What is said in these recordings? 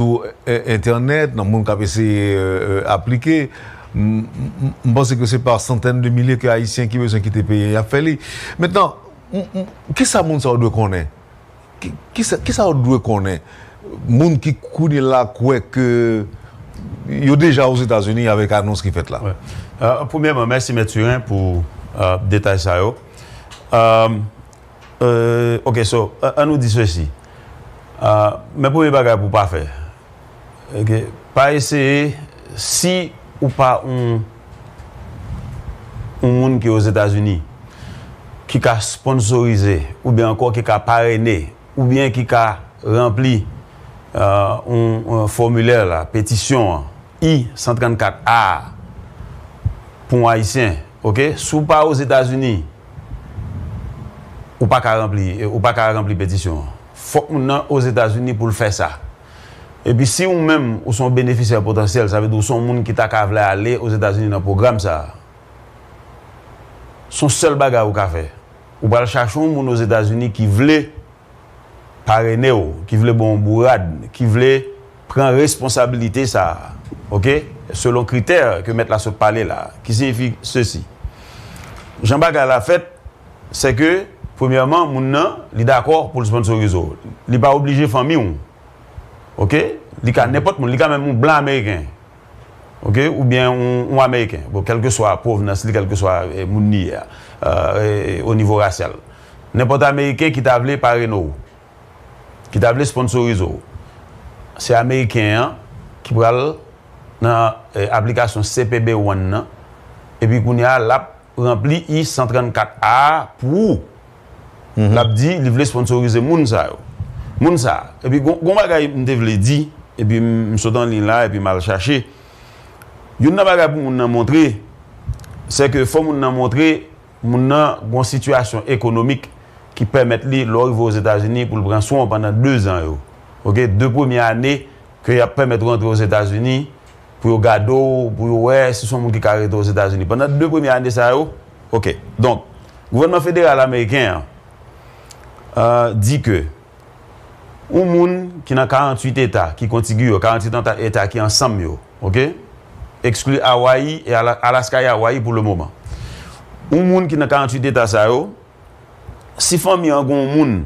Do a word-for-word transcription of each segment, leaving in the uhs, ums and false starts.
sou entènèt, nan moun k ap eseye aplike. M panse ke se pa santèn de milye ke Ayisyen ki bezwen kite peyi an y ap fè li. Mentnan, kisa moun sa yo dwe konnen? Kisa yo dwe konnen? Moun ki kounye la kwè ke yo deja Ozetazini avèk anons ki fèt la. Premyèman, mèsi Mèt Turin pou detay sa yo. Ok, so, ann nou di sesi. Men premye bagay pou pa fè, pa eseye, si ou pa yon moun ki Ozetazini ki ka sponsorize oubyen ankò ki ka parene oubyen ki ka ranpli yon fòmilè la, petisyon an, I san trannkat A, pou yon Ayisyen, ok? Si w pa Ozetazini, ou pa ka ranpli, ou pa ka ranpli petisyon an. Fòk moun nan Ozetazini pou l fè sa. Epi si ou menm ou se yon benefisyè potansyèl, sa vle di ou se yon moun ki ta ka vle ale Ozetazini nan pwogram sa a, se yon sèl bagay ou ka fè. Ou pral chache yon moun Ozetazini ki vle parene w, ki vle ba w yon bourad, ki vle pran responsabilite sa a, ok? Selon kritè ke mèt la sot pale la, ki siyifi sesi. Jan bagay la fèt, se ke, premyèman, moun nan, li dakò pou l sponsorize w. Li pa oblije fanmi w, ok? Li ka nenpòt moun, li ka menm yon blan ameriken, ok? Oubyen yon, yon ameriken, bon, kèlkeswa pwovnans li, kèlkeswa moun li ye a, o nivo rasyal. Nenpòt ameriken ki ta vle parene w, ki ta vle sponsorize w, se ameriken an ki pral nan aplikasyon C P B One nan, epi kounye a l ap ranpli I san trannkat A a pou ou. L ap di li vle sponsorize moun sa yo. Moun sa a. Epi gon bagay m te vle di, epi m sot an liy la, epi m al chache. Youn nan bagay pou moun nan montre, se ke fò moun nan montre moun nan gon sitiyasyon ekonomik ki pèmèt li, lè w rive Ozetazini, pou l pran swen w pandan dezan yo. Ok, de premye ane ke y ap pèmèt ou antre Ozetazini, pou yo gade w, pou yo wè si se yon moun ki ka rete Ozetazini. Pandan de premye ane sa yo, ok. Donk, gouvènman federal ameriken an di ke yon moun ki nan karanntuit eta ki kontigi yo, karanntuit eta ki ansanm yo, ok? Ekskli Hawaii e Alaska e Hawaii pou le moman. Yon moun ki nan karanntuit eta sa yo, si fanmi an gen yon moun,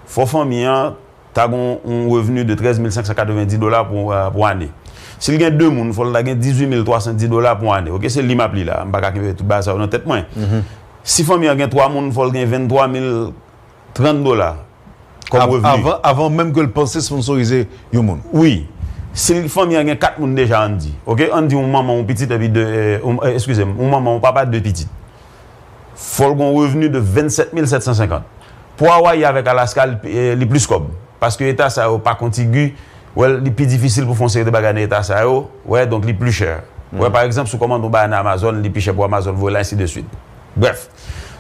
fò fanmi an ta gen yon revni de trèz mil senk san katrevenndis dola pou ane. Si l gen de moun, fò l ta gen dizuit mil twa san dis dola pou ane. Ok, se li m ap li la. M pa ka kenbe tout bagay sa yo nan tèt mwen. Si fanmi an gen twa moun, fò l gen venntwa mil trant dola kòm revni. Avan, avan menm ke l panse sponsorize yon moun. Wi. Si fanmi an gen kat moun deja, ann di. Ok, ann di yon manman, yon pitit, epi de, eskize m, yon manman, yon papa, de pitit. Fò l gen yon revni de vennsèt mil sèt san senkant. Pou Hawaii avèk Alaska, li plis kòb. Paske eta sa yo pa kontigi, wè, li pi difisil pou fè yon seri de bagay nan eta sa yo, wè, donk li pli chè. Wè, pa egzanp, si w kòmande yon bagay nan Amazon, li pi chè pou Amazon voye l, ensi de swit. Brèf,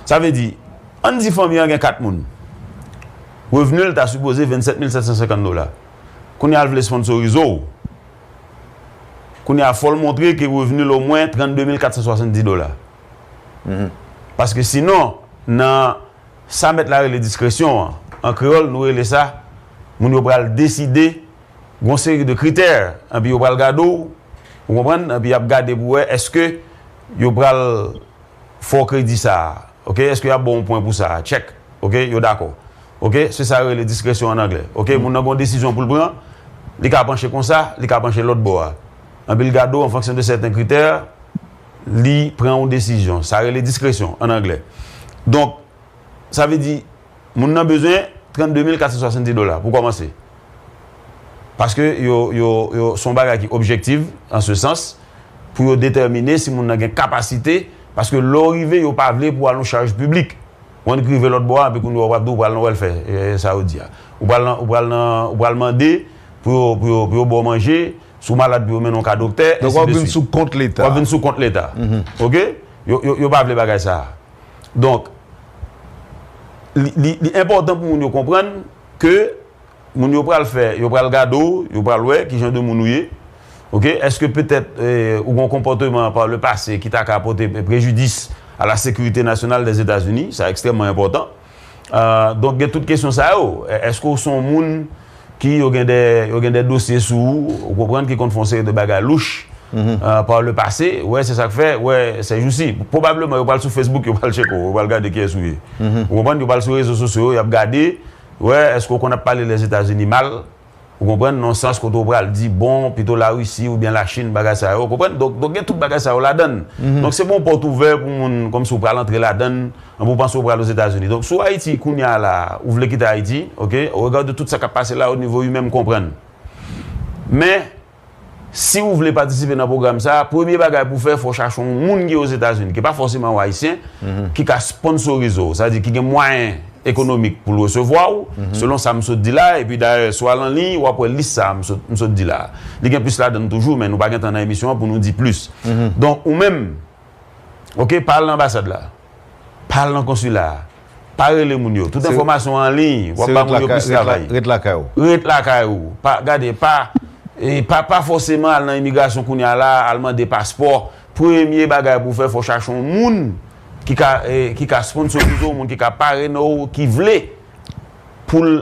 sa vle di, ann di fanmi an gen kat moun. Revni l ta sipoze vennsèt mil sèt san senkant dola. Kounye a l vle sponsorize w. Kounye a fò l montre ke revni l omwen trannde mil kat san swasanndis dola. Paske sinon, nan sa mèt la rele diskresyon an, an kreyòl, nou rele sa, moun yo pral deside, gon seri de kritè, epi yo pral gade w, ou konprann, epi y ap gade pou wè èske yo pral fè w kredi sa a, ok, èske y ap ba w yon pwen pou sa a, tchèk, ok, yo dakò. Ok, se sa yo rele diskresyon an anglè. Ok, moun nan gon desizyon pou l pran, li ka panche konsa, li ka panche lòt bò a. Epi l gade w an fonksyon de sèten kritè, li pran yon desizyon. Sa rele diskresyon an anglè. Donk, sa vle di, moun nan bezwen trannde mil kat san swasanndis dola pou kòmanse. Paske yo, yo, yo, se yon bagay ki objektif, an se sans, pou yo detèmine si moun nan gen kapasite, paske lè w rive, yo pa vle pou w al nan chaj piblik. Ou annik rive lòt bò a, epi kounye a w ap di w pral nan wèlfè, e, sa yo di a. Ou pral nan, ou pral nan, ou pral mande pou yo, pou yo, pou yo ba w manje, si w malad pou yo mennen w ka doktè, ensi de swit. Donk w ap vin sou kont Leta. W ap vin sou kont Leta. Ok? Yo, yo, yo pa vle bagay sa a. Donk, li, li, li enpòtan pou moun yo konprann ke moun yo pral fè, yo pral gade w, yo pral wè ki jan de moun ou ye. Ok? Èske petèt, eh, ou gen yon konpòteman par le passé ki ta ka pote prejidis à la sécurité nationale des États-Unis? Sa ekstrèmman enpòtan. Ah, donk, gen tout kesyon sa yo. Èske w se yon moun ki yo gen de, yo gen de dosye sou ou, ou konprann, ki konn fè yon seri de bagay louch, euh, par le passé. Wè, se sa k fè, wè, se jousi, pwobableman, yo pral sou Facebook, yo pral tcheke w, yo pral gade kiyès ou ye. Ou konprann, yo pral sou rezo sosyo yo, y ap gade, wè, èske w konn ap pale Lèzetazini mal, ou konprann, nan sans kote w pral di, bon, pito Larisi oubyen Lachin, bagay sa yo, ou konprann? Donk, donk gen tout bagay sa yo ladann. Donk, se bon pòt ouvè pou moun, kòmsi w pral antre ladann, pou w panse w pral Ozetazini. Donk, si w Ayiti, kounye a la, ou vle kite Ayiti, ok, au regard de tout sa k ap pase la, o nivo imen, m konprann. Men, si w vle patisipe nan pwogram sa a, premye bagay pou w fè, fò w chache yon moun ki Ozetazini, ki pa fòseman yon Ayisyen, ki ka sponsorize w, sa vle di ki gen mwayen ekonomik pou l resevwa w, selon sa m sot di la, epi dayè, si w al an liy, w ap wè lis sa a m sot, m sot di la. Li gen plis ladann toujou, men nou pa gen tan nan emisyon an pou nou di plis. Donk, ou menm, ok, pa al nan anbasad la. Pa al nan konsila a. Pa rele moun yo. Tout enfòmasyon an liy, w ap ba moun yo plis travay. Ret lakay ou. Ret lakay ou. Pa, gade, pa, e, pa, pa fòseman al nan imigrasyon kounye a la, al mande paspò. Premye bagay pou w fè, fò w chache yon moun ki ka, e, ki ka sponsorize w, yon moun ki ka parene w, ki vle pou l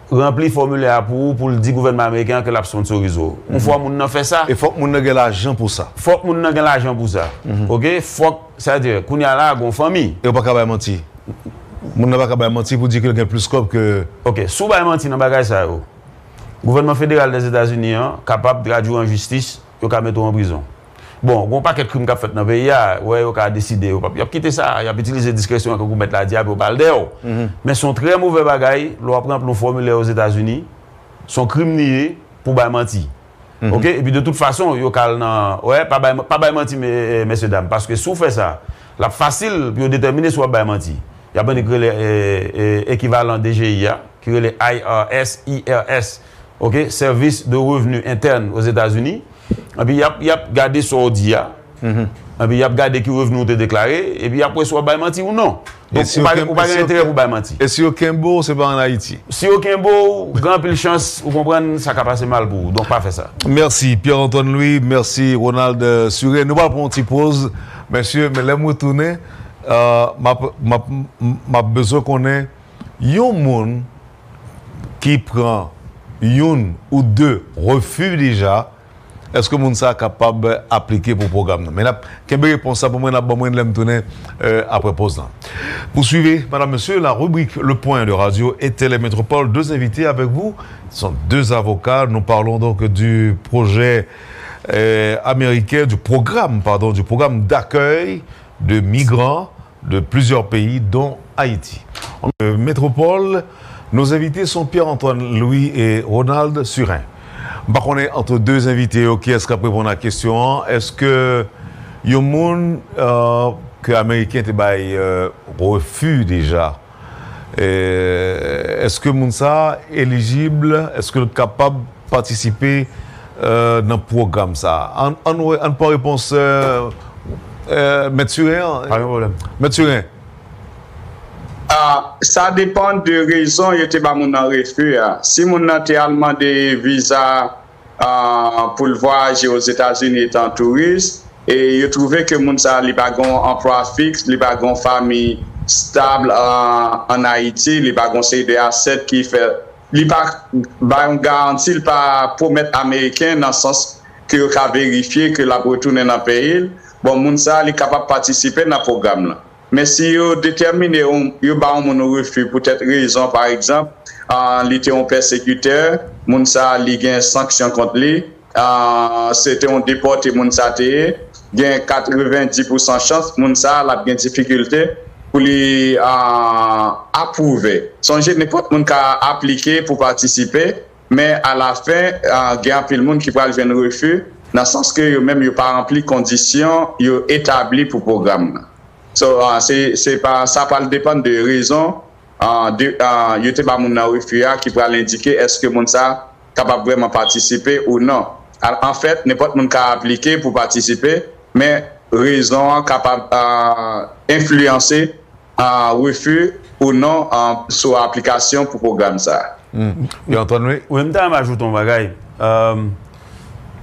ranpli fòmilè a pou ou, pou l di gouvènman ameriken an ke l ap sponsorize w. Yon fwa moun nan fè sa. E fòk moun nan gen lajan pou sa. Fòk moun nan gen lajan pou sa. Ok? Fòk, sa vle di, kounye a la, gon fanmi. E yo pa ka bay manti. Moun nan pa ka bay manti pou di ke l gen plis kòb ke. Ok, si w bay manti nan bagay sa yo, gouvènman federal Lèzetazini an kapab tradui w an jistis, yo ka mete w an prizon. Bon, gen yon pakèt krim k ap fèt nan peyi a, wè, yo ka deside, yo p ap, y ap kite sa, y ap itilize diskrèsyon an, kankou mèt la di a, pou yo pa al dèyè w. Men se yon trè movè bagay, lè w ap ranpli yon fòmilè Ozetazini, se yon krim li ye pou bay manti. Ok? Epi de tout fason, yo ka al nan, wè, pa bay, pa bay manti, me-, e, mesye dam, paske si w fè sa, l ap fasil pou yo detèmine si w ap bay manti. Y ap annik rele, e, e, ekivalan D G I a, ki rele I R S, I R S, ok, Service de Revenus Internes aux États-Unis. Epi y ap, y ap gade sa w di a. Epi y ap gade ki revni w te deklare, epi y ap wè si w ap bay manti ou non. Donk, ou pa, ou pa gen enterè pou bay manti. E si yo kenbe w, se pa an Ayiti. Si yo kenbe w, gen anpil chans, ou konprann, sa ka pase mal pou ou. Donk, pa fè sa. Mèsi, Pierre Antoine Louis. Mèsi, Ronald, euh, Surin. Nou pral pran yon ti poz, mesye, men lè m retounen, euh, m ap, m ap, m ap bezwen konnen yon moun ki pran youn ou de refi deja, èske moun sa a kapab aplike pou pwogram nan? Men n ap kenbe repons la pou mwen, n ap ban mwen lè m tounen, euh, apre poz lan. Poursuivez, madame, monsieur, la rubrique Le Point de Radio et Télé Métropole. Deux invités avec vous. Ce sont deux avocats. Nous parlons donc du projet, euh, américain, du programme, pardon, du programme d'accueil de migrants de plusieurs pays, dont Haïti. Euh, Métropole, nos invités sont Pierre-Antoine Louis et Ronald Surin. M pa konnen, ant de envite yo, kiyès k ap reponn a kesyon an. Èske yon moun, euh, ke Ameriken te bay, euh, refi deja, euh, èske moun sa a elijib? Èske l kapab patisipe, euh, nan pwogram sa a? Ann, ann wè, ann pran repons, euh, euh, Mèt Surin an. Pa gen pwoblèm. Mèt Surin. Ah, sa depann de rezon yo te ba moun nan refi a. Si moun nan te al mande viza, ah, pou l vwayaje Ozetazini etan touris, e yo twouve ke moun sa a, li pa gen yon anplwa fiks, li pa gen yon fanmi stab, ah, ann Ayiti, li pa gen yon seri de asèt ki fè, li pa bay yon garanti, li pa pwomèt Ameriken nan sans ke yo ka verifye ke l ap retounen nan peyi l. Bon, moun sa a, li kapab patisipe nan pwogram lan. Men si yo detèmine yon, yo ba yon moun yon refi poutèt rezon, pa egzanp, ah, li te yon pèsekitè, moun sa a, li gen sanksyon kont li, ah, se te yon depòte moun sa a te ye, gen katrevenndis pousan chans moun sa a, l ap gen difikilte pou li, ah, apwouve. Sonje, nenpòt moun ka aplike pou patisipe, men alafen, ah, gen anpil moun ki pral jwenn refi, nan sans ke yo menm yo pa ranpli kondisyon yo etabli pou pwogram nan. So, ah, se, se pa, sa pral depann de rezon, ah, de, ah, yo te ba moun nan refi a ki pral endike èske moun sa a kapab vrèman patisipe ou non. Al-, anfèt, nenpòt moun ka aplike pou patisipe, men rezon an kapab, ah, enfliyanse, ah, refi ou non, ah, sou aplikasyon pou pwogram sa a. Pierre Antoine, wi. Wi, m ta renmen ajoute yon bagay. Euh,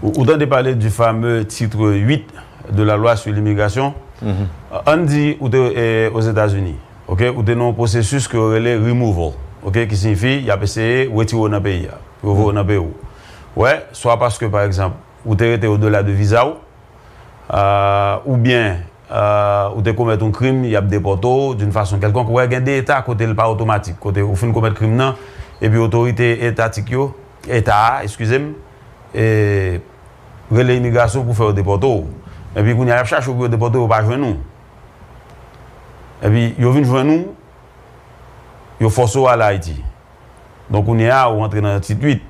ou, ou tande pale du fameux titre huit de la loi sur l'immigration. Ann di ou te, eh, Ozetazini, ok? Ou te nan yon pwosesis ke yo rele removal, ok? Ki siyifi y ap eseye retire w nan peyi a. pou yo voye w nan peyi w. Wè, swa paske, pa egzanp, ou te rete odela de viza w, euh, oubyen euh, ou te komèt yon krim, y ap depòte w d'une façon quelconque. Wè, gen de eta kote l pa otomatik, kote ou fin komèt krim nan, epi otorite etatik yo, eta a, eskize m, e, rele imigrasyon pou fè yo depòte w. Epi kounye a, y ap chache w pou yo depòte w, yo pa jwenn ou. Epi yo vin jwenn ou, yo fòse w ale Ayiti. Donk, kounye a, ou antre nan tit uit.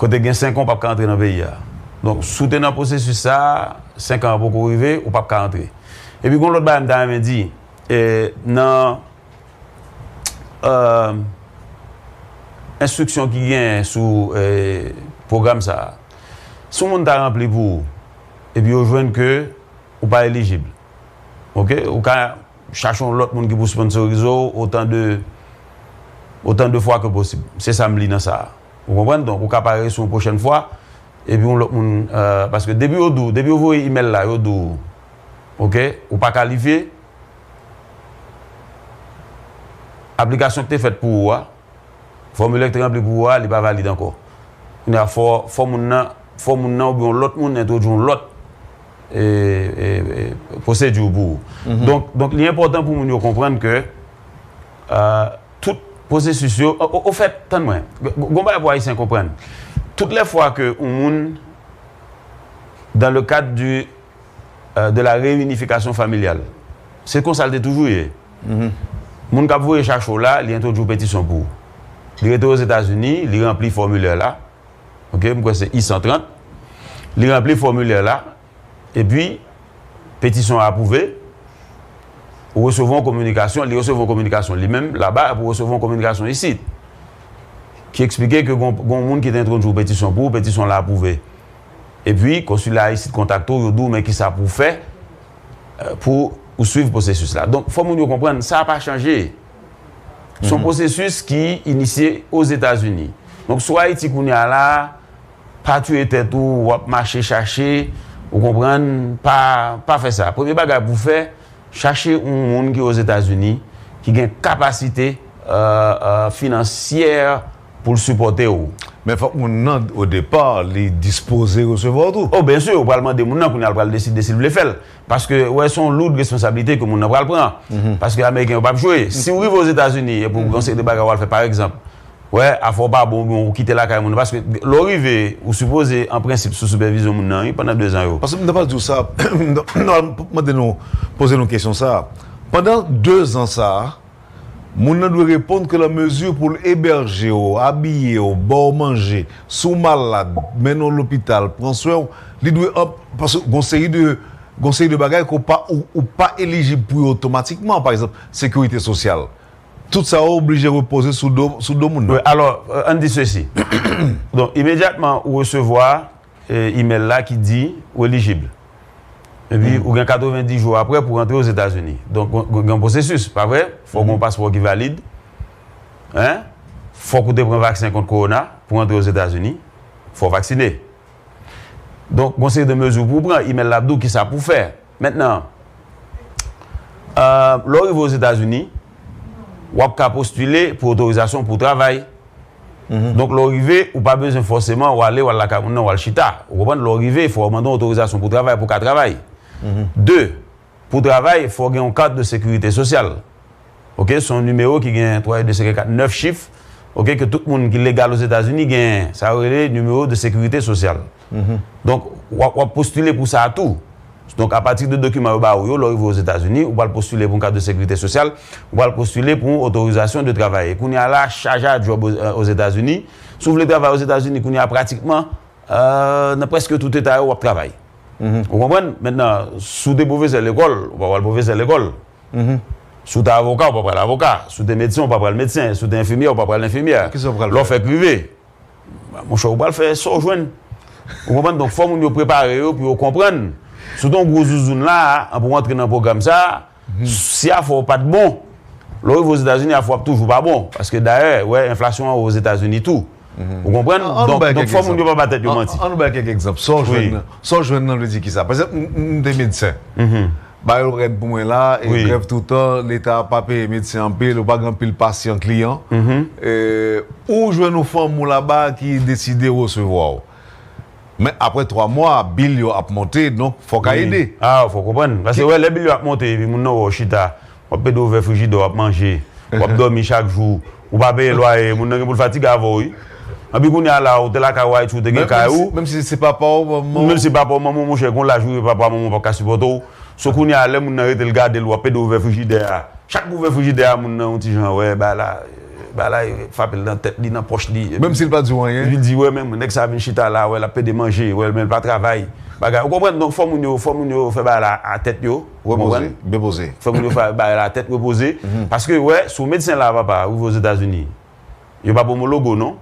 Kote gen senk an, ou p ap ka antre nan peyi a. Donk, si w te nan pwosesis sa a, senk an an poko rive, ou p ap ka antre. Epi, gen yon lòt bagay m ta renmen di, e, nan, euh, enstriksyon ki genyen sou, e, pwogram sa a, si yon moun ta ranpli pou ou, epi yo jwenn ke ou pa elijib, oke, ou ka chache yon lòt moun ki pou sponsorize w otan de, otan de fwa ke posib. Se sa m li nan sa a. Ou konprann? Donk, ou ka pare sou yon pwochèn fwa, epi yon lòt moun, euh, paske depi yo di w, depi yo voye imèl la, yo di w, oke, ou pa kalifye, aplikasyon ki te fèt pou ou a, fòmilè ki te ranpli pou ou a, li pa valid ankò. Kounye a, fò, fò moun nan, fò moun nan oubyen yon lòt moun entwodui yon lòt, e, e, e, pwosedi pou ou. Donk, donk, li enpòtan pou moun yo konprann ke, euh, tout pwosesis yo, o, o, ofèt, tann mwen, g-, g-, gon bagay pou Ayisyen konprann. Tout lè fwa ke yon moun, dans le cadre du euh, de la réunification familiale. Se konsa l te toujou ye. Moun k ap voye chache w la, li entwodui petisyon pou ou. Li rete Ozetazini, li ranpli fòmilè la. Oke, m kwè se I san trant. Li ranpli fòmilè la, epi petisyon an apwouve. Ou resevwa yon kominikasyon, li resevwa yon kominikasyon li menm, laba, epi ou resevwa yon kominikasyon isit. Ki eksplike ke gon, gon moun ki te entwodui petisyon pou ou, petisyon la apwouve. Epi, konsila isit kontakte w, yo di w, men kisa pou w fè, euh, pou ou swiv pwosesis la. Donk, fò moun yo konprann, sa pa chanje. Se yon pwosesis ki inisye Ozetazini. Donk, si w Ayiti kounye a la, pa tiye tèt ou, w ap mache chache, ou konprann, pa, pa fè sa. Premye bagay pou w fè, chache yon moun ki Ozetazini, ki gen kapasite, euh, euh, finansyè pou l sipòte w. Men fòk moun nan, o depa, li dispoze resevwa w tou. Oh, byen si, ou pral mande moun nan, kounye a l pral deside si l vle fè l. Paske, wè, se yon loud responsablite ke moun nan pral pran. Paske Ameriken yo p ap jwe. Si w rive Ozetazini, epi w gen yon seri de bagay w al fè, pa egzanp, wè, afè w pa bon, oubyen w kite lakay moun nan. Paske lè w rive, ou sipoze, an prensip, sou sipèvizyon moun nan, wi, pandan dezan yo. Paske m ta pral di w sa, m ta pral mande nou, poze nou kesyon sa. Pandan dezan sa, moun nan dwe reponn ke la mezi pou l ebèje w, abiye w, ba w manje, si w malad, mennen w lopital, pran swen w, li dwe an, paske gon seri de, gon seri de bagay ke w pa, ou, ou pa elijib pou yo otomatikman, pa egzanp, sekirite sosyal. Tout sa yo oblije repoze sou do, sou do moun nan. Wi, alò, euh, ann di sesi. Donk, imedyatman ou resevwa, euh, imèl la ki di ou elijib. Epi, ou gen katrevenndis jou apre pou rantre Ozetazini. Donk, gen, gen yon pwosesis, pa vre? Fòk ou gen yon paspò ki valid. Hein? Fòk ou te pran vaksen kont kowona pou rantre Ozetazini. Fò w vaksine. Donk, gon seri de mezi pou w pran, imèl la ap di w kisa pou w fè. Mentnan, euh, lè w rive Ozetazini, w ap ka postile pou otorizasyon pou w travay. Donk, lè w rive, ou pa bezwen fòseman w ale, w al lakay moun nan, w al chita. Ou konprann? Lè w rive, fò w mande yon otorizasyon pou w travay, pou w ka travay. De, pou w travay, fò w gen yon kat de sekirite sosyal. Oke, se yon nimewo ki gen twa, de, sèt, kat, nèf chif. Oke, ke tout moun ki legal Ozetazini genyen. Sa yo rele nimewo de sekirite sosyal. Donk, w ap, w ap postile pou sa tou. Donk, apati de dokiman yo ba ou yo, lè w rive Ozetazini, ou pral postile pou yon kat de sekirite sosyal, ou pral postile pou yon otorizasyon de travay. E kounye a la, chaje a djòb o, Ozetazini. Si w vle travay Ozetazini, kounye a pratikman, euh, nan prèske tout eta yo, w ap travay. Ou konprann? Mentnan, si w te pwofesè lekòl, ou pa pral pwofesè lekòl. Si w te avoka, ou pa pral avoka. Si w te medsen, ou pa pral medsen. Si w te enfimyè, ou pa pral enfimyè. Kisa w pral fè? Lè w fèk rive. Monchè, ou pral fè sa w jwenn. Ou konprann? Donk, fò moun yo prepare yo pou yo konprann. Si w te yon gwo zouzoun la, an pou w antre nan pwogram sa a, si afè w pa t bon, lè w rive Ozetazini, afè w ap toujou pa bon. Paske dayè, wè, enflasyon an wo Ozetazini tou. Ou konprann? Donk, donk fò moun yo pa ba tèt yo manti. Ann, ann nou bay kèk egzanp. Sa w jwenn nan, sa w jwenn nan vle di kisa? Pa egzanp, m, m, m te medsen. Ba yo rèd pou mwen la, e Wi. Grèv toutan, Leta pa peye medsen anpil, ou pa gen anpil pasyan kliyan. Mhm. E, ou jwenn yon fanm ou laba ki deside resevwa w. Men apre twa mwa, bil yo ap monte, donk fòk a ede. Ah, fòk konprann. Paske wè, lè bil yo ap monte, epi moun nan wè w chita, w ap pede ouvè frijidè, w ap manje, w ap dòmi chak jou, ou pa peye lwaye, moun nan gen pou l fatige avè w, wi. Anpi kounye a la, ou te lakay ou Ayiti, ou te gen kay ou. Menm si se papa w, manman w. Menm si papa w, manman w, monchè, gon laj ou rive papa, manman w p ap ka sipòte w. So kounye a, lè moun nan rete l gade l, w ap pede ouvè frijidè a. Chak ou ouvè frijidè a, moun nan yon ti jan, wè, bagay la, bagay la frape l nan tèt li, nan pòch li. Menm si l pa di w anyen. Li di, wè, menm nèg sa vin chita la, wè, l ap pede manje, wè, men l pa travay. Bagay, ou konprann? Donk, fò moun yo, fò moun yo fè bagay la a tèt yo. Ou Repoze, konprann? Byen poze. Fò moun yo fè bagay la a tèt repoze. Paske, wè, si w medsen la, papa, ou rive Ozetazini, yo p ap omologe w, non.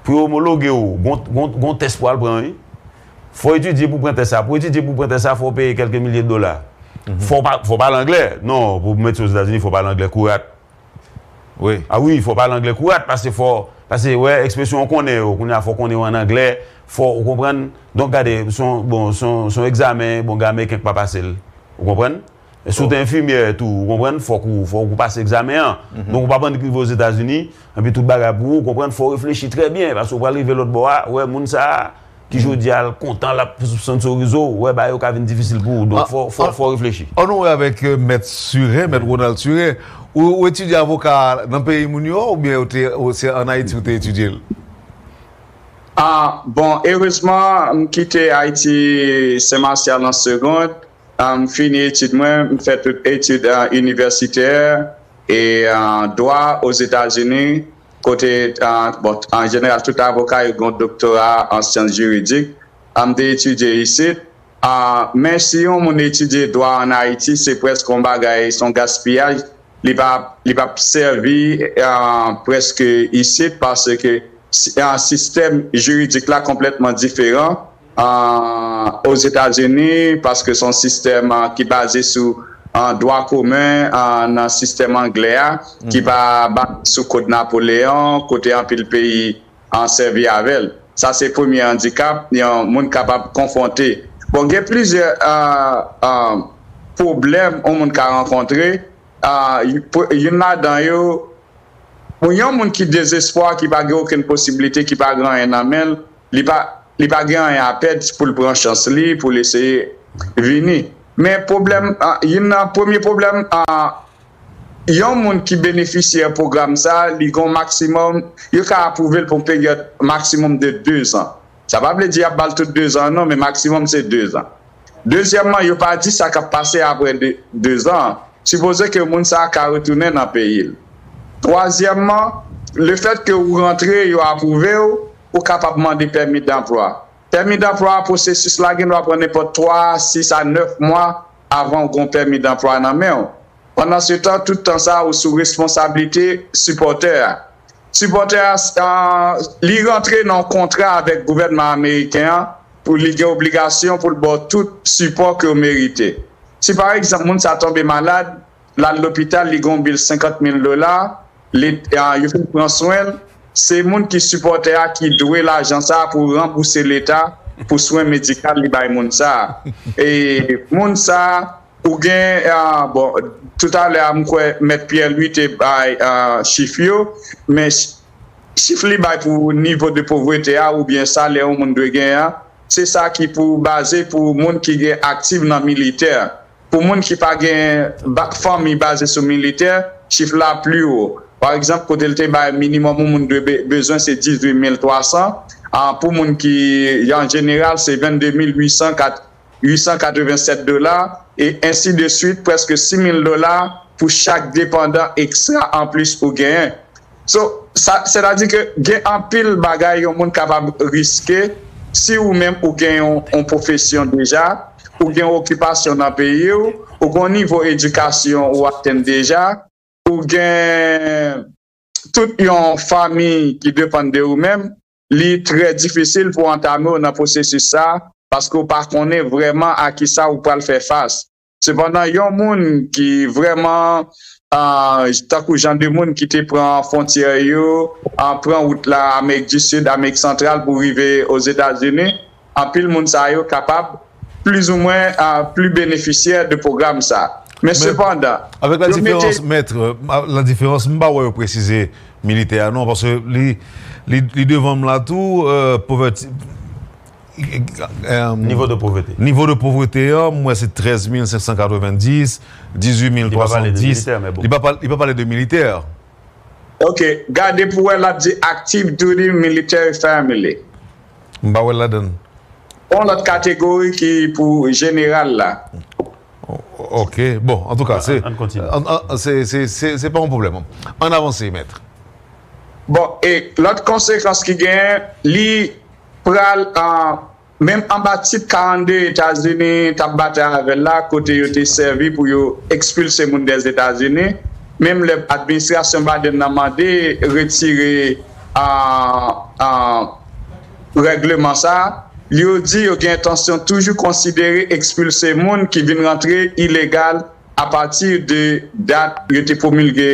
Pou yo omologe w, gon, gon, gon tès pou al pran, wi. Fò etidye pou pran tès sa. Pou etidye pou pran tès sa, fò w peye kèlke milye de dola. Fò w pa, fò w pale anglè. Non, pou w mete Ozetazini, fò w pale anglè kourat. Wi. Ah wi, fò w pale anglè kourat, paske fò, paske, wè, ekspresyon w konnen yo, kounye a fò w konnen yo an anglè, fò w konprann. Donk, gade, se yon, bon, se yon, se yon egzamen, bon, gen Ameriken k pa pase l. Ou konprann? E si w te enfimyè tou, ou konprann, fòk ou, fòk ou pase egzamen an. Donk, ou p ap annik rive Ozetazini, anpi tout bagay pou ou, ou konprann, fò w reflechi trè byen, paske w pral rive lòt bò a, wè, moun sa a, ki jodi a l kontan, l ap sponsorize w, wè, bagay yo ka vin difisil pou ou. Donk, fò, fò, fò w reflechi. Ann nou wè avèk euh, Mèt Surin, Mèt Ronald Surin. Ou, ou etidye avoka nan peyi moun yo, oubyen ou te, ou se ann Ayiti ou te etidye l? Ah, bon, erezman, m kite Ayiti Sen Masyal an segond. Ah, m fini etid mwen, m fè tout etid ah, inivèsitè e ah, dwa Ozetazini, kote, ah, bon, an jeneral, tout avoka yo gen doktora an syans jiridik. Ah, m te etidye isit. Ah, men si yon moun etidye dwa ann Ayiti, se prèske yon bagay, se yon gaspiyaj. Li pa, li p ap sèvi ah, prèske isit, paske si- ah, sistèm jiridik la konplètman diferan ah, Ozetazini, paske se yon sistèm ah, ki baze sou ah, dwa komen ah, nan sistèm anglè a, ki pa baze sou kòd Napoleyon, kote anpil peyi ah, sèvi avè l. Sa se premye andikap yon moun kapab konfwonte. Bon, gen plizyè ah, ah, pwoblèm yon moun ka rankontre. Ah, y- pou- youn ladan yo, pou yon moun ki dezespwa, ki pa gen okenn posiblite, ki pa gen anyen nan men l, li pa, li pa gen anyen a pèd pou l pran chans li, pou l eseye vini. Men pwoblèm, ah, youn nan premye pwoblèm, ah, yon moun ki benefisyè pwogram sa, li gen yon maksimòm, yo ka apwouve l pou yon peryòd maksimòm de de zan. Sa pa vle di y ap ba l tout de zan, non, men maksimòm se de zan. Dezyèmman, yo pa di sa k ap pase apre de, de zan an. Sipoze ke moun sa a ka retounen nan peyi l. Twazyèmman, lefètke ou rantre, yo apwouve w, ou kapab mande pèmi danplwa. Pèmi danplwa a, pwosesis la gendwa pran nenpòt twa, sis a nèf mwa avan w gen yon pèmi danplwa nan men w. Pandan se tan, tout tan sa a, ou sou responsablite sipòtè a. Sipòtè a, ah, li rantre nan yon kontra avèk gouvènman ameriken an pou li gen obligasyon pou l ba w tout sipò ke w merite. Si pa egzanp, moun sa tonbe malad, l al lopital, li gen yon bil senkant mil dola, li, ah, yo fin pran swen l, se moun ki sipòtè a ki dwe lajan sa a pou ranbouse Leta pou swen medikal li bay moun sa a. E moun sa a, ou gen, ah, bon, toutalè a, m kwè Mèt Pierre Louis te bay ah, chif yo, men ch- chif li bay pou nivo de povrete a oubyen salè yon moun dwe genyen an, se sa ki pou baze pou moun ki gen aktif nan militè. Pou moun ki pa gen ba- fanmi baze sou militè, chif la pli wo. Pa egzanp, kote l te bay minimòm yon moun dwe be- bezwen se dizuit mil twa san. Ah, pou moun ki, an jeneral, se vennde mil uit san kat- uit san katrevennsèt dola, e ensi de swit, prèske sis mil dola pou chak depandan ekstra anplis ou genyen. So, sa, sètadi ke gen anpil bagay yon moun kapab riske si ou menm ou gen yon, yon pwofesyon deja, ou gen yon okipasyon nan peyi w, ou gen yon nivo edikasyon ou atenn deja, ou gen tout yon fanmi ki depann de ou menm, li trè difisil pou antame w nan pwosesis sa a, paske w pa konnen vrèman a kisa ou pral fè fas. Sepandan, yon moun ki vrèman, ah, tankou jan de moun ki te pran fwontyè yo, ah, pran wout la Amerik di Sid, Amerik Santral pou rive Ozetazini, anpil moun sa yo kapab plizoumwen pli benefisyè de pwogram sa. Men sepandan, avèk la diferans, mèt, la diferans, m pa wè yo presize militè a non, paske li, li, li devan m la tou, poverty, Nivo de povrete. Nivo de povrete an, m wè se trèz mil senk san katrevenndis, dizuit mil twa san dis. Li pa pale de militè. Ok, gade pou wè l ap di active duty military family. M pa wè l ladan. Yon lòt kategori ki pou jeneral la. Ok, bon, antouka, se, se, se, se pa yon pwoblèm. Ann avanse, mèt. Bon, e lòt konsekans ki genyen, li pral menm anba tit karannde Etazini t ap batay avè l la, kote yo te sèvi pou yo ekspilse moun dèzetazini, menm lè administrasyon Biden nan mande retire règleman sa a, yo di yo gen entansyon toujou konsidere ekspilse moun ki vin rantre ilegal apati de dat yo te pwomilge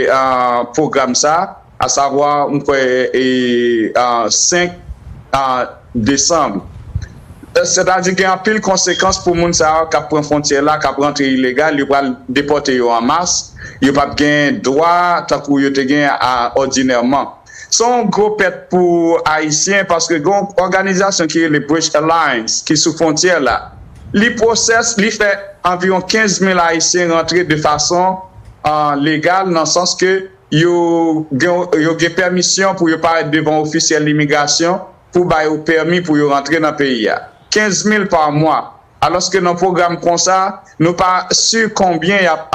pwogram sa a, asavwa, m kwè, senk desanm. Sètadi gen anpil konsekans pou moun sa yo k ap pran fwontyè la, k ap rantre ilegal, yo pral depòte yo an mas, yo p ap gen dwa tankou yo te gen òdinèman. Se yon gwo pèt pou Ayisyen paske gen yon òganizasyon ki rele British Alliance ki sou fwontyè la. Li pwosès, li fè anviwon kenz mil Ayisyen rantre de fason legal nan sans ke yo gen pèmisyon pou yo parèt devan ofisyèl imigrasyon pou ba yo pèmi pou yo rantre nan peyi a. Kenz mil pa mwa. Alòske nan pwogram konsa, nou pa si konbyen y ap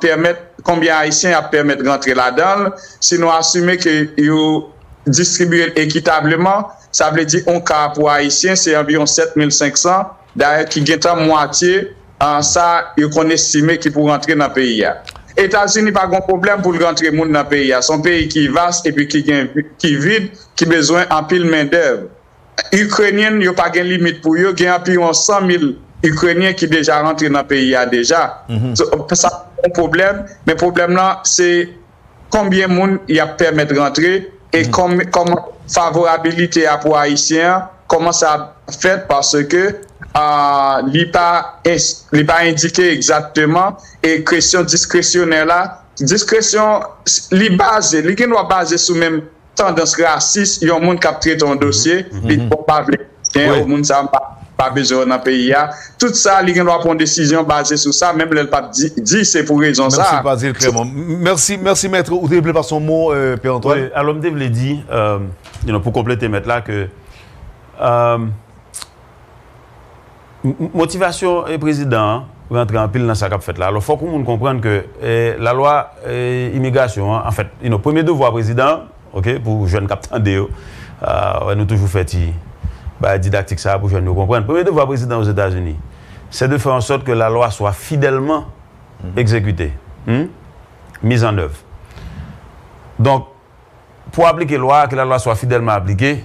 pèmèt, konbyen Ayisyen y ap pèmèt rantre ladan l, si nou asime ke yo distribiye l ekitableman, sa vle di yon ka pou Ayisyen se anviwon sèt mil senk san, dayè ki gentan mwatye sa yo konn estime ki pou rantre nan peyi a. Etazini pa gen pwoblèm pou l rantre moun nan peyi a. Se yon peyi ki vas epi ki gen ki vid, ki bezwen anpil mendèv. Ikrenyen yo pa gen limit pou yo, gen anviwon san mil Ikrenyen ki deja rantre nan peyi a deja. Sa pa yon pwoblèm, men pwoblèm nan se konbyen moun y ap pèmèt rantre e kòman favorabilite a pou Ayisyen an, kòman sa ap fèt paske li pa li pa endike egzakteman e kesyon diskresyonè la, diskresyon li baze, li gen dwa baze sou menm tandans rasis yon moun k ap trete yon dosye, li bon pa vle gen yo, moun sa m pa pa bezwen yo nan peyi a. Tout sa li gen dwa pran yon desizyon baze sou sa, menm lè l p ap di se pou rezon sa. Menm si l pa di l klèman. Mèsi, mèsi mèt, ou te vle pase yon mo, Pè Antwàn? Wi, alò m te vle di, you know, pou konplete mèt la, ke motivasyon prezidan an rantre anpil nan sa k ap fèt la. Alò, fòk yon moun konprann ke lalwa imigrasyon an, anfèt, you know, premye devwa prezidan an, ok, pou jèn k ap tande yo, wè nou toujou fè ti bagay didaktik sa a pou jèn yo konprann. Premye devwa prezidan Ozetazini, c'est de faire en sorte que la loi soit fidèlement exécutée, mise en œuvre. Donk, pou aplike lwa a, que la loi soit fidèlement appliquée,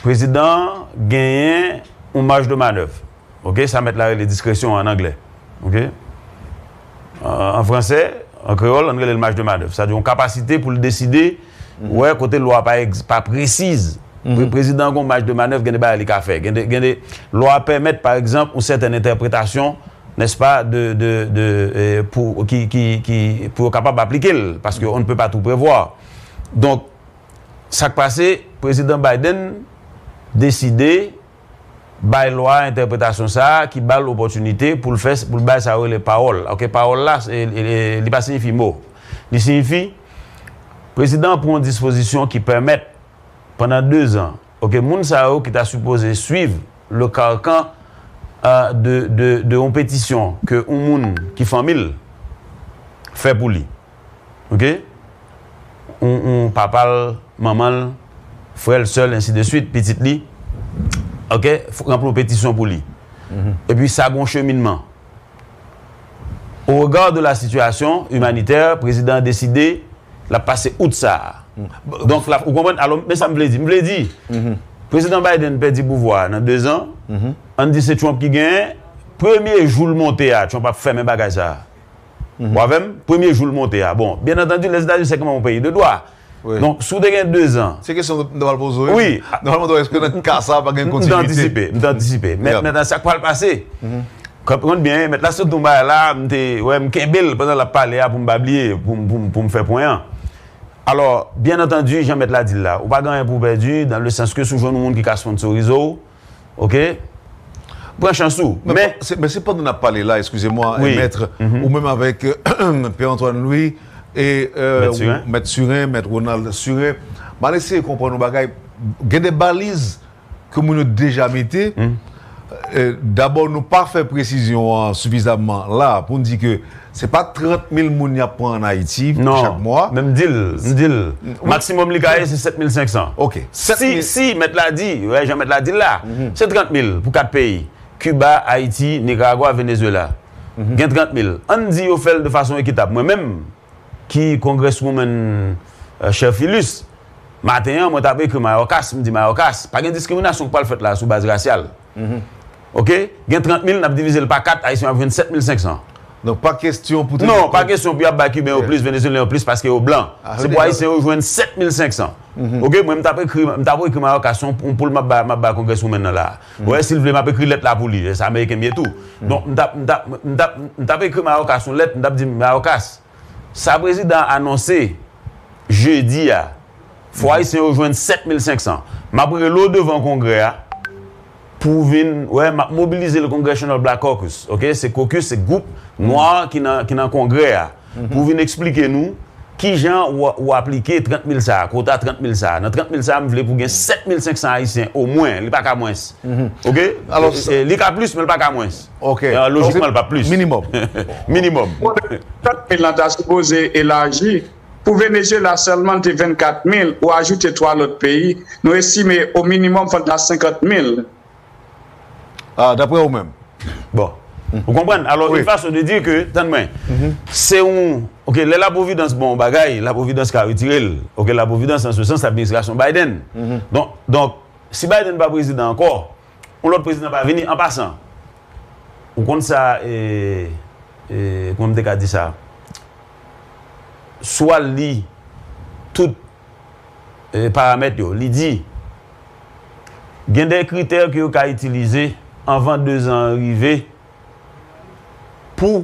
prezidan an genyen yon marge de manœuvre. Ok, sa mèt la rele diskresyon an anglè. Ok? An fransè, an kreyòl, ann rele l marge de manœuvre. Sa di yon kapasite pou l deside, wè kote lwa pa pa presiz. Prezidan an gen yon marge de manœuvre, gen de bagay li ka fè. Gen de, gen de lwa pèmèt, pa egzanp, yon sètèn entèpretasyon, nèspa, de, de, de, pou, ki, ki, ki, pou yo kapab aplike l, paske on ne peut pas tout prévoir. Donk, sa k pase, prezidan Biden deside bay lwa entèpretasyon sa a ki ba l opòtinite pou l fè, pou l bay sa yo rele pawòl. Ok, pawòl la, li pa siyifi mo. Li siyifi, prezidan an pran yon dispozisyon ki pèmèt, pandan dezan, ok, moun sa yo ki ta sipoze swiv le carcan de, de, de yon petisyon ke yon moun ki fanmi l fè pou li. Ok? Yon, yon papa l, manman l, frè l, sè l, ensi de swit, pitit li, ok, ranpli yon petisyon pou li. Epi sa gen yon cheminman. Au regard de la situation humanitaire, prezidan an deside l ap pase out sa a. Donk, la, ou konprann? Alò, men sa m vle di. M vle di, prezidan Biden pèdi pouvwa a nan dezan, ann di se Trump ki genyen, premye jou l monte a, Trump ap fèmen bagay sa a. Ou avè m? Premye jou l monte a. Bon, byen antandi, Lèzetazini se kanmenm yon peyi de dwa. Donk, si w te gen dezan. Se kesyon m t ap poze w. Wi. M t ap mande w èske nan ka sa a pa gen kontinite. M te antisipe, m te antisipe. Men, men sa k pral pase, Konprann byen, mèt la sot yon bagay la, m te, wè, m kenbe l pandan l ap pale a pou m pa bliye, pou, m- pou, m- pou m fè pwen an. Alò, byen antandi, jan mèt la di l la, ou pa gen anyen pou w pèdi, dans le sens que si w jwenn yon moun ki ka sponsorize w, oke, pran chans ou. Men, men, se, men se pandan n ap pale la, excusez-moi, wi, mèt, ou menm avèk Pierre Antoine Louis e mèt Surin, mèt Ronald Surin, m al eseye konprann yon bagay. Gen de baliz ke moun yo deja mete. Dabò, nou pa fè presizyon an sifizamman la pou n di ke se pa trant mil moun y ap pran ann Ayiti chak mwa. Non, men m di l, m di l, maksimòm li ka ye se sèt mil senk san. Ok. Si, si mèt la di, wè, jan mèt la di l la, se trant mil pou kat peyi: Kiba, Ayiti, Nikaragwa, Venezuela. Gen trant mil. Ann di yo fè l de fason ekitab. Mwen menm, ki congresswoman, euh, Cherfilus, maten an, mwen t ap ekri Mayorkas, m di Mayorkas, pa gen diskriminasyon k pral fèt la sou baz rasyal. Oke? Gen trant mil, n ap divize l pa kat, Ayisyen ap jwenn sèt mil senk san. Donk, pa kesyon pou te... Non, pa kesyon pou y ap bay Kiben yo plis, Venezuelyen yo plis, paske yo blan. Se pou Ayisyen yo jwenn sèt mil senk san. Oke? Mwen, m t ap ekri, m t ap ekri Mayorkas, se yon poul m ap bay, m ap bay congresswoman nan la. Ou wè, si l vle, m ap ekri lèt la pou li. Se Ameriken m ye tou. Donk, m t ap, m t ap, m t ap, m t ap ekri Mayorkas yon lèt, m t ap di Mayorkas, sa prezidan an anonse jedi a, fò Ayisyen yo jwenn sèt mil senk san. M ap rele w devan Kongrè a pou w vin, wè, m ap mobilize le Congressional Black Caucus, oke? Se caucus, se gwoup nwa ki nan, ki nan Kongrè a, pou w vin eksplike nou kijan w, w aplike trant mil sa a, kota trant mil sa a. Nan trant mil sa a, m vle pou gen sèt mil senk san Ayisyen omwen, li pa ka mwens. Oke? Alò, e, e, li ka plis, men li pa ka mwens. Ok. E, lojikman, li p ap plis. Minimòm. Minimòm. Trant mil lan ta sipoze elaji. Pou Venezuela sèlman, li te vennkat mil, ou ajoute twa lòt peyi, nou estime o minimòm fò l ta senkant mil. Ah, daprè ou menm? Bon. Ou konprann? Alò, une façon de dire que, tann mwen, se yon, ok, lè Laprovidans bon bagay, Laprovidans ka retire l. Ok, Laprovidans, dans ce sens, administration Biden. Donk, donk, si Biden pa prezidan ankò, yon lòt prezidan pa vini. An pasan, ou konn sa, e, e, kòman m te ka di sa? Si w al li tout, e, paramèt yo, li di, gen de kritè ke yo ka itilize anvan dezan an rive pou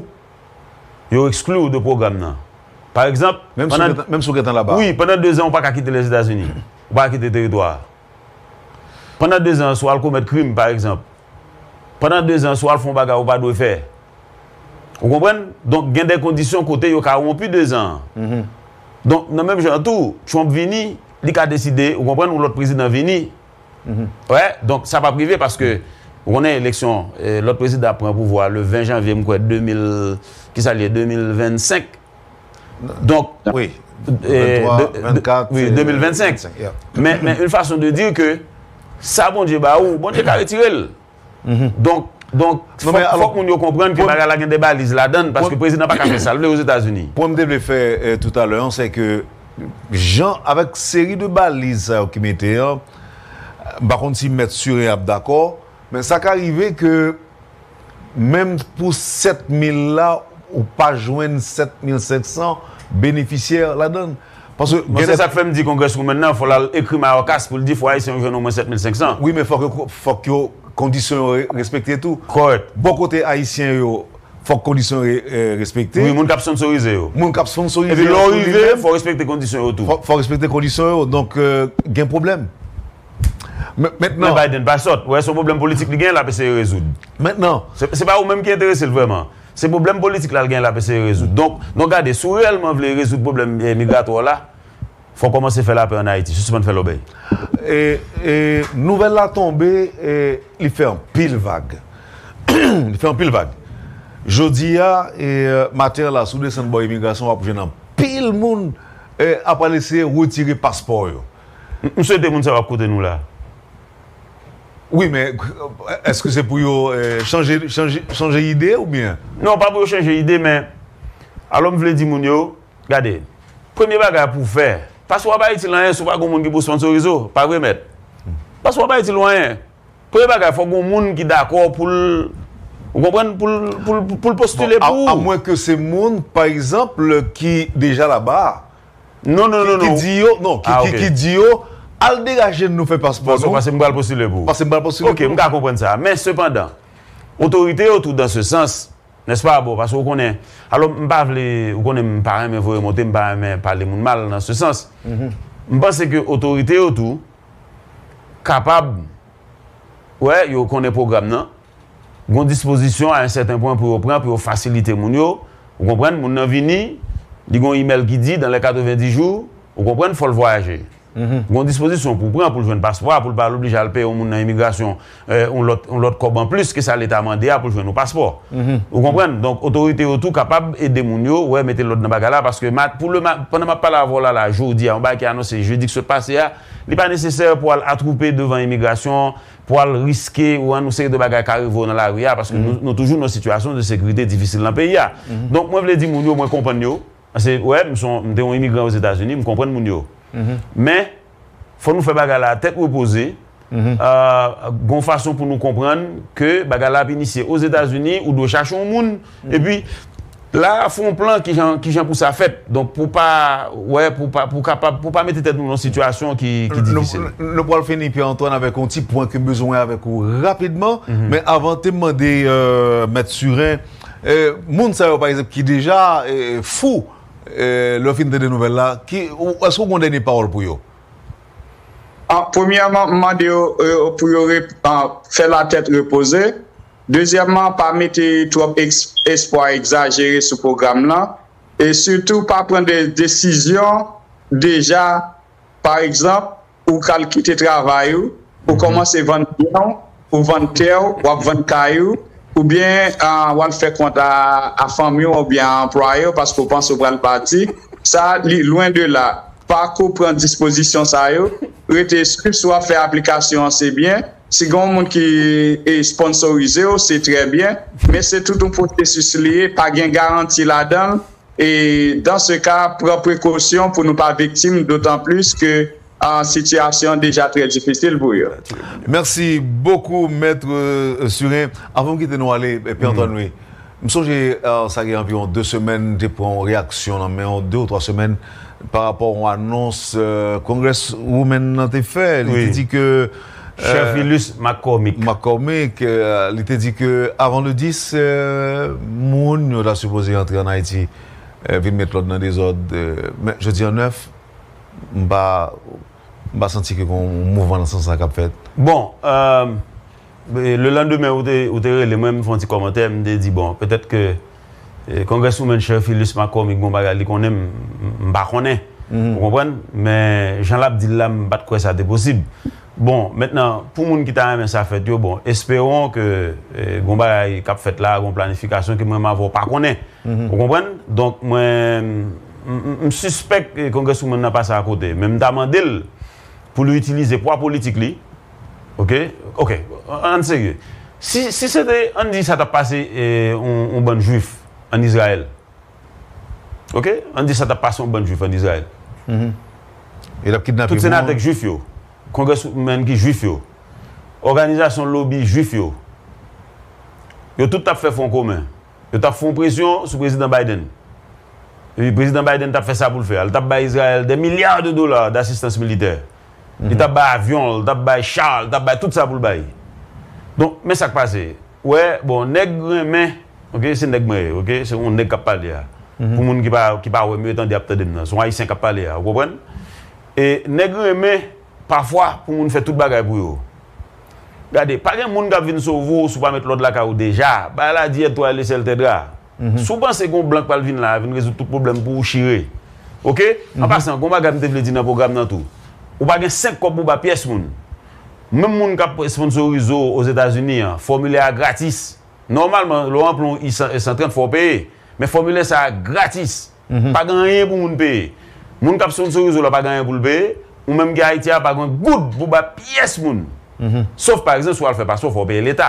yo ekskli w de pwogram nan. Pa egzanp, menm si w gentan laba. Wi, pandan dezan, ou pa ka kite Lèzetazini. Ou pa ka kite teritwa a. Pandan dezan, si w al komèt krim, pa egzanp. Pandan dezan, si w al fè yon bagay ou pa dwe fè. Ou konprann? Donk, gen de kondisyon kote yo ka wonpi dezan an. Donk, nan menm jan an tou, Trump vini, li ka deside, ou konprann, yon lòt prezidan vini. Wè, donk, sa p ap rive paske, ou konnen, eleksyon, e, lòt prezidan ap pran pouvwa le ven janvye, m kwè, de mil, kisa l ye, de mil vennsenk. Donk, wi, e, vennkat, wi, de mil vennsenk. Men, men, une façon de dire que sa Bondye ba ou, Bondye ka retire l. Donk, donk, fòk, fòk moun yo konprann ke bagay la gen de baliz ladan l, paske prezidan pa ka fè sa l vle Ozetazini. Pwen m te vle fè, e, toutalè an, se ke jan, avèk seri de baliz sa yo ki mete an, m pa konn si mèt Surin ap dakò, men sa ka rive ke menm pou sèt mil la, ou pa jwenn sèt mil senk san benefisyè ladan l. Paske... Bon, se sa k fè m di congresswoman nan, fò l al ekri Mayorkas pou l di fò Ayisyen yo jwenn omwen sèt mil senk san. Wi, men fòk yo, fòk yo, kondisyon yo re-, respekte tou. Kòrèk. Bò kote Ayisyen yo, fòk kondisyon yo re-, e, respekte. Wi, moun k ap sponsorize yo. Moun k ap sponsorize yo. Epi lè w rive, fò w respekte kondisyon yo tou. Fò, fò w respekte kondisyon yo. Donk, e, gen pwoblèm. Men, mentnan... Men Biden pa sòt. Ou wè, se yon pwoblèm politik li gen, l ap eseye rezoud. Mentnan... Se, se pa ou menm ki enterese l vrèman. Se pwoblèm politik la l gen, l ap eseye rezoud. Donk, nou gade, si w reyèlman vle rezoud pwoblèm, e, migratwa w la, fò w kòmanse fè lapè ann Ayiti. Sispann fè lòbèy. E, e, nouvèl la tonbe, e, li fè anpil vag. Li fè anpil vag. Jodi a, e, maten an la, si w desann bò imigrasyon, w ap jwenn anpil moun, e, ap al eseye retire paspò yo. M, m swete moun sa yo ap koute nou la. Wi, men èske se pou yo, e, chanje, chanje, chanje ide oubyen? Non, pa pou yo chanje ide, men alò m vle di moun yo, gade, premye bagay pou w fè, paske w ap Ayiti lan, si w pa gen moun ki pou sponsorize w, pa vre, mèt? Paske w ap Ayiti lan, premye bagay, fòk gen moun ki dakò pou l, ou konprann, pou l, pou l, pou l postile pou ou. Bon, a, amwenke se moun, pa egzanp, ki deja laba a. Non, non, non, non. Ki di yo, non, ki, ki, ki di yo, al degaje n, nou fè paspò nou. Paske m pral postile pou ou. Paske m pral postile pou ou. Ok, m ka konprann sa. Men sepandan, Otorite yo tou, dans ce sens, n'est-ce pas? Bon, paske ou konnen, alò, m pa vle, ou konnen m pa renmen voye monte, m pa renmen pale moun mal dans ce sens. M panse ke otorite yo tou kapab, wè, yo konnen pwogram nan, gon dispozisyon a yon sèten pwen pou yo pran, pou yo fasilite moun yo. Ou konprann? Moun nan vini, li gon imèl ki di, dans les quatre-vingt-dix jours, ou konprann, fò l vwayaje. Gon dispozisyon pou pran, pou l jwenn paspò a, pou l pa al oblije al peye yon moun nan imigrasyon, eh, yon lòt, yon lòt kòb anplis ke sa Leta mande a pou l jwenn yon paspò. Ou konprann? Donk, otorite yo tou kapab ede moun yo, wè, mete lòd nan bagay la, paske ma-, pou le ma-, pandan m ap pale avè w la, la, jodi a, yon bagay ki anonse jedi ki sot pase a, li pa nesesè pou al atwoupe devan imigrasyon, pou al riske ou an nou seri de bagay ka rive w nan lari a, paske nou, nou toujou nan sitiyasyon de sekirite difisil nan peyi a. Donk, mwen vle di moun yo, mwen konprann yo. Paske, wè, m se yon, m te yon imigran Ozetazini, m konprann moun yo. Men, fò nou fè bagay la tèt repoze, euh, gon fason pou nou konprann ke bagay la ap inisye Ozetazini, ou dwe chache yon moun, epi la, fè yon plan kijan, kijan pou sa fèt. Donk, pou pa, wè, pou pa, pou kapab, pou pa mete tèt nou nan yon sitiyasyon ki, ki difisil. Nou, nou, nou pral fini, Pierre Antoine, avèk yon ti pwen ke m bezwen wè avèk ou rapidman. Men avan, te mande, euh, Mèt Surin, euh, moun sa yo, pa egzanp, ki deja, euh, fou, euh, lè yo fin tande nouvèl la, ki, ou, èske w gen yon dènye pawòl pou yo? Ah, premyèman, m mande yo, euh, pou yo rep-, ah, fè latèt repoze. Dezyèmman, pa mete twòp eks-, espwa egzajere sou pwogram nan. E sitou, pa pran de desizyon deja. Pa egzanp, ou pral kite travay ou, ou kòmanse vann byen w, ou vann tè w, w ap vann kay ou, oubyen, ah, w al fè kont a, a fanmi w oubyen a anplwaye w paske w panse w pral pati. Sa, li lwen de la. Pa ko pran dispozisyon sa yo. Rete estrip, si w ap fè aplikasyon an, se byen. Si gen yon moun ki, e, sponsorize w, se trè byen. Men se tout yon pwosesis li ye, pa gen garanti ladan l. E dans ce cas, pran prekosyon pou nou pa viktim, dotan plis ke, ah, sitiyasyon an deja trè difisil pou yo. Mèsi bokou, Mèt, euh, Surin. Avan m kite nou ale, eh, Pierre Antoine Louis, m sonje, euh, sa gen anviwon de semèn, m te pran yon reyaksyon nan men w, de ou twa semèn, pa rapò yon anons, euh, Congresswoman nan te fè. Li te di ke, euh, Cherfilus McCormick. McCormick, euh, li te di ke avan le dis, euh, moun yo ta sipoze antre ann Ayiti, euh, vin met lòd nan dezòd, euh, men jodi a nèf, m pa, m pa santi ke gen yon mouvman nan sans sa k ap fèt. Bon, euh, e le lendemain, ou te, ou te rele mwen, m fè yon ti kòmantè, m te di, bon, petèt ke, e, Congresswoman Cherfilus McCormick gon bagay li konnen, m, m, m pa konnen. Ou konprann? Men, jan l ap di l la, m pa t kwè sa te posib. Bon, mentnan, pou moun ki ta renmen sa fèt yo, bon, espérons que, e, gon bagay k ap fèt la, gon planifikasyon ke mwen menm avè w pa konnen. Ou konprann? Donk, mwen, m, m, m sispèk, e, Congresswoman nan pase akote. Men m ta mande l pou l itilize pwa politik li. Oke? Oke. Ann serye. Si, si se te, ann di sa t ap pase, e, yon, yon bann Jwif ann Izrayèl. Oke? Ann di sa t ap pase yon bann Jwif ann Izrayèl. Yo t ap kidnape moun. Tout senatè k Jwif yo, Congresswoman ki Jwif yo, òganizasyon lobi Jwif yo, yo tout t ap fè fwon komen. Yo t ap fè yon presyon sou Prezidan Biden. Epi Prezidan Biden t ap fè sa pou l fè a. Li t ap bay Izrayèl des milliards de dollars d'assistance militaire. Li t ap bay avyon, li t ap bay cha, li t ap bay tout sa pou l bay. Donk, men sa k pase. Ou wè, bon, nèg renmen, oke, se nèg mwen ye, oke, se yon nèg k ap pale a. Pou moun ki pa, ki pa wè m, yo tande ap tande m nan. Se yon Ayisyen k ap pale a, ou konprann? E nèg renmen, pafwa, pou moun fè tout bagay pou yo. Gade, pa gen moun k ap vin sove w si w pa met lòd lakay ou deja. Bagay la di aide-toi et le ciel t'aidera. Si w panse gen yon blan k pral vin la, vin rezoud tout pwoblèm pou ou, chire. Oke? An pasan, gen yon bagay m te vle di nan pwogram nan tou. Ou pa gen senk kòb pou ba pyès moun. Menm moun k ap sponsorize w Ozetazini an, fòmilè a gratis. Nòmalman, lè w ranpli yon I san, san trant, fò w peye. Men fòmilè sa a gratis. Pa gen anyen pou moun peye. Moun k ap sponsorize w la pa gen anyen pou l peye. Ou menm ki Ayiti a, pa gen goud pou ba pyès moun. Sof, pa egzanp, si w al fè paspò, fò w peye Leta.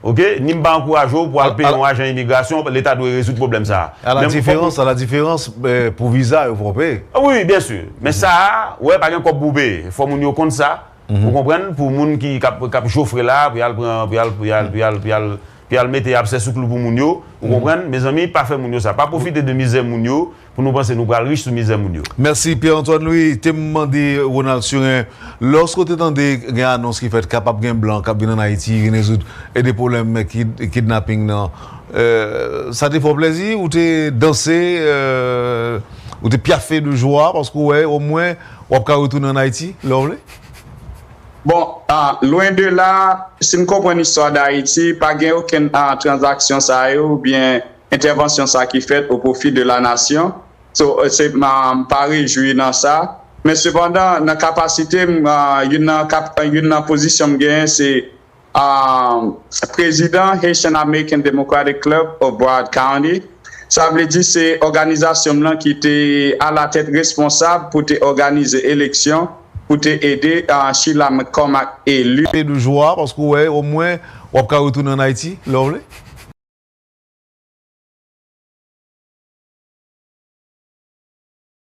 Oke? Ni m pa ankouraje w pou al peye yon ajan imigrasyon, Leta dwe rezoud pwoblèm sa a. A la diferans, a la diferans, eh, pou viza, yo fò w peye. Ah, wi, wi, byen si. Men sa a, wè, pa gen kòb pou w peye. Fò moun yo konn sa. Ou konprann? Pou moun ki, k ap, k ap jofre la, pou y al pran, pou y al, pou y al, pou y al, pou y al, pou y al mete absè sou klou pou moun yo. Ou konprann? Mezanmi, pa fè moun yo sa. Pa pwofite de mizè moun yo pou nou panse nou pral rich sou mizè moun yo. Mèsi Pierre Antoine Louis. Te m mande Ronald Surin, lòske w te tande gen anons ki fèt kapab gen blan k ap vin ann Ayiti vin rezoud e de pwoblèm kid, kidnaping nan, euh, sa te fè w plèzi, ou te danse, euh, ou te pyafe de jwa paske w wè omwen w ap ka retounen ann Ayiti lè w vle? Bon, ah, lwen de la, si n konprann istwa Dayiti, pa gen okenn ah, tranzaksyon sa yo oubyen entèvansyon sa ki fèt o pwofi de la nasyon. So, se m pa rejwi nan sa. Men sepandan, nan kapasite m, ah, youn nan, kap, youn nan pozisyon m genyen, se ah, prezidan Haitian American Democratic Club of Broward County. Sa vle di se òganizasyon m lan ki te alatèt responsab pou te òganize eleksyon, pou te ede ah, Sheila McCormack eli. Pyafe de jwa paske w wè omwen w ap ka retounen ann Ayiti lè w vle?